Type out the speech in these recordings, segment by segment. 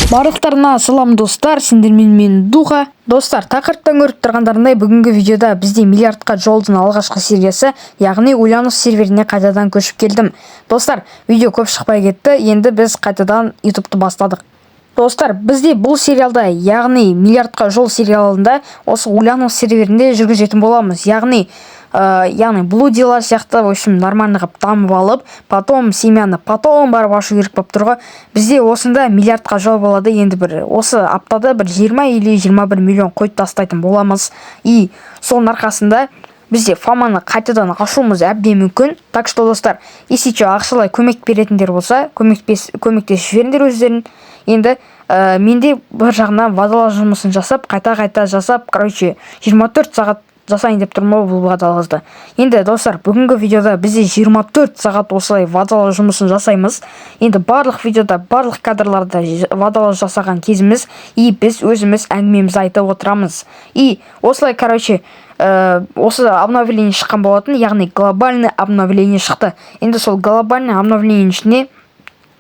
Барлықтарына салам, достар! Сендермен мен, Духа. Достар, тақырыптан көріп тұрғандарындай, бүгінгі видеода бізде миллиардқа жолдың алғашқы сериясы, яғни Ульянов серверіне қайтадан көшіп келдім. Достар, видео көп шықпай кетті, енді біз қайтадан ютубты бастадық. Достар, бізде бұл сериалда, яғни миллиардқа жол сериалында, осы Ульянов серверінде жүргізетін боламыз, яғни блудилар сияқты, в общем, нормально қылып дамып алып, потом семьяны потом барып ашу керек болып тұр ғой. Бізде осында миллиардқа жол болады. Енді бір осы аптада бір 20 или 21 миллион қойып тастайтын боламыз, и соның арқасында бізде фаманы қайтадан ашуымыз әбден мүмкін. Так что, достар, если че, ақшалай көмек беретіндер болса, көмектесіп жіберіңдер өздерің. Енді менде бір жағынан водолаз жұмысын жасап, қайта қайта жасап, короче, 24 сағат жасайын деп тұрмын ғой бұл водолазды. Енді, достар, бүгінгі видеода бізде 24 сағат осылай водолаз жұмысын жасаймыз. Енді барлық видеода, барлық кадрларда водолаз жасаған кезіміз, и біз өзіміз әңгімемізді айтып отырамыз. И осылай, короче, осы обновление шыққан болатын, яғни глобальный обновление шықты. Енді сол глобальный обновление ішіне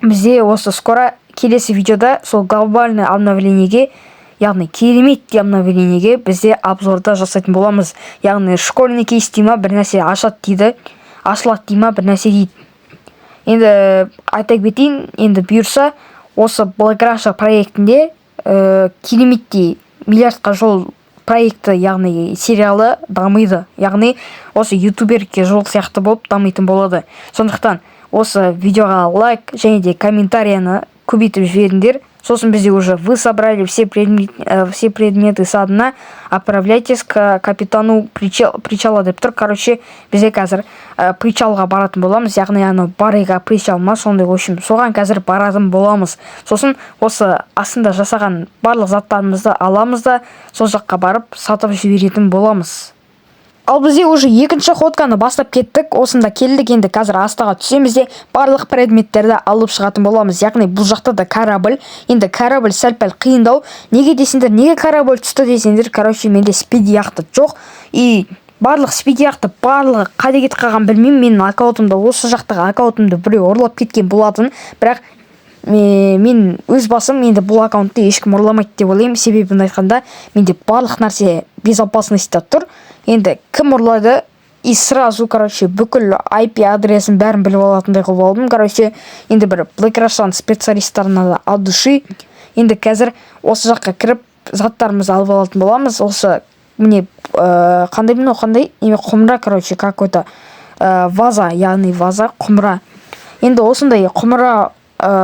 бізде осы скоро келесі видеода сол глобальный обновлениеге, яғни кереметтей обновлениеге бізде обзорда жасайтын боламыз. Яғни школьный кейс дей ма, бір нәрсе ашады дейді, ашылады дей ма, бір нәрсе дейді. Енді айта кетейін, енді бұйырса, осы Black Russia проектінде кереметтей миллиардқа жол проекті, яғни сериалы дамиды, яғни осы ютуберге жол сияқты болып дамитын болады. Сондықтан осы видеоға лайк және де комментарияны көбейтіп жіберіңдер. Сосын бізде уже «Вы собрали все предметы со дна, отправляйтесь к капитану причала» деп тұр. Короче, бізде қазір причалға баратын боламыз, яғни анау барыга причал ма, сондай, в общем, соған қазір баратын боламыз. Сосын осы астында жасаған барлық заттарымызды аламыз да, сол жаққа барып сатып жіберетін боламыз. Ал бізде уже екінші ходканы бастап кеттік. Осында келдік, енді қазір астыға түсеміз де, барлық предметтерді алып шығатын боламыз. Яғни бұл жақта да корабль. Енді корабль сәл пәл қиындау. Неге десеңдер, неге корабль түсті десеңдер, короче, менде спиди яхта жоқ, и барлық спиди яхта барлығы қайда кетіп қалғанын білмеймін. Менің аккаунтымда, осы жақтағы аккаунтымды біреу ұрлап кеткен болатын. Бірақ мен өз басым енді бұл аккаунтты ешкім ұрламайды деп ойлаймын. Себебін айтқанда, менде барлық нәрсе безопасностьта тұр. Енді кім ұрлады, и сразу, короче, бүкіл IP адресін, бәрін біліп алатындай қылып алдым. Короче, енді бір Black Russian специалисттарына да от души. Енді қазір осы жаққа кіріп, заттарымызды алып алатын боламыз. Осы міне, қандай мынау, қандай неме, құмыра, короче, какой то ваза, яғни ваза, құмыра. Енді осындай құмыра,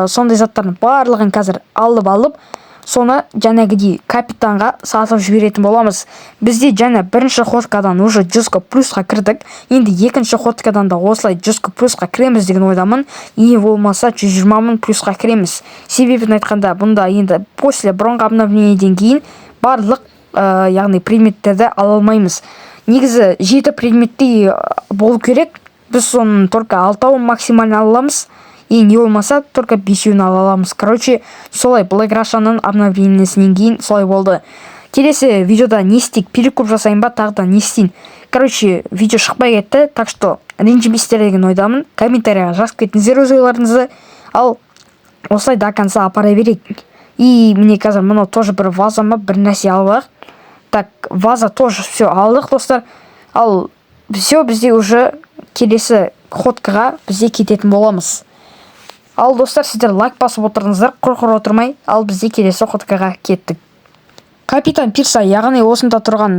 сондай заттардың барлығын қазір алып алып, соны жаңағыдей капитанға сатып жіберетін боламыз. Бізде жаңа бірінші ходкадан уже 100 плюсқа кірдік. Енді екінші ходкадан да осылай 100 плюсқа кіреміз деген ойдамын, не болмаса 120 мың плюсқа кіреміз. Себебін айтқанда, бұнда енді после бұрынғы обновлениеден кейін барлық яғни предметтерді ала алмаймыз. Негізі жеті предметтей болу керек, біз соның только алтауын максимально ала аламыз, и не болмаса только бесеуін ала аламыз. Короче, солай, Black Russiaның обновлениесінен кейін солай болды. Келесі видеода не істейік? Перекуп жасайын ба, тағы да не істейін? Короче, видео шықпай кетті, так что ренжімейсіздер деген ойдамын. Комментарийға жазып кетіңіздер өз ойларыңызды. Ал осылай до конца апара берейік. И міне, қазір мынау тоже бір ваза ма, бір нәрсе алып алайық. Так, ваза тоже, все, алдық, достар. Ал все, бізде уже келесі ходкаға бізде кететін боламыз. Ал, достар, сіздер лайк басып отырдыңыздар, құр құр отырмай. Ал бізде келесі ходкаға кеттік. Капитан пирса, яғни осында тұрған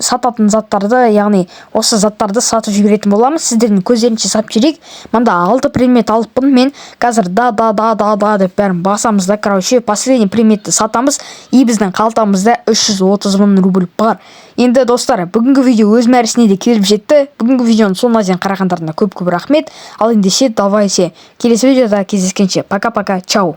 сататын заттарды, яғни осы заттарды сатып жіберетін боламыз. Сіздердің көздерінше сатып жіберейік. Мында алты предмет алыппын мен. Қазір да, да, да, да, да деп бәрін басамыз да, короче, последний предметті сатамыз, и біздің қалтамызда 330 мың рубль бар. Енді, достар, бүгінгі видео өз мәресіне де келіп жетті. Бүгінгі видеоны соңына дейін қарағандарына көп көп рахмет. Ал ендеше, давайте, келесі видеода кездескенше, пока пока, чао.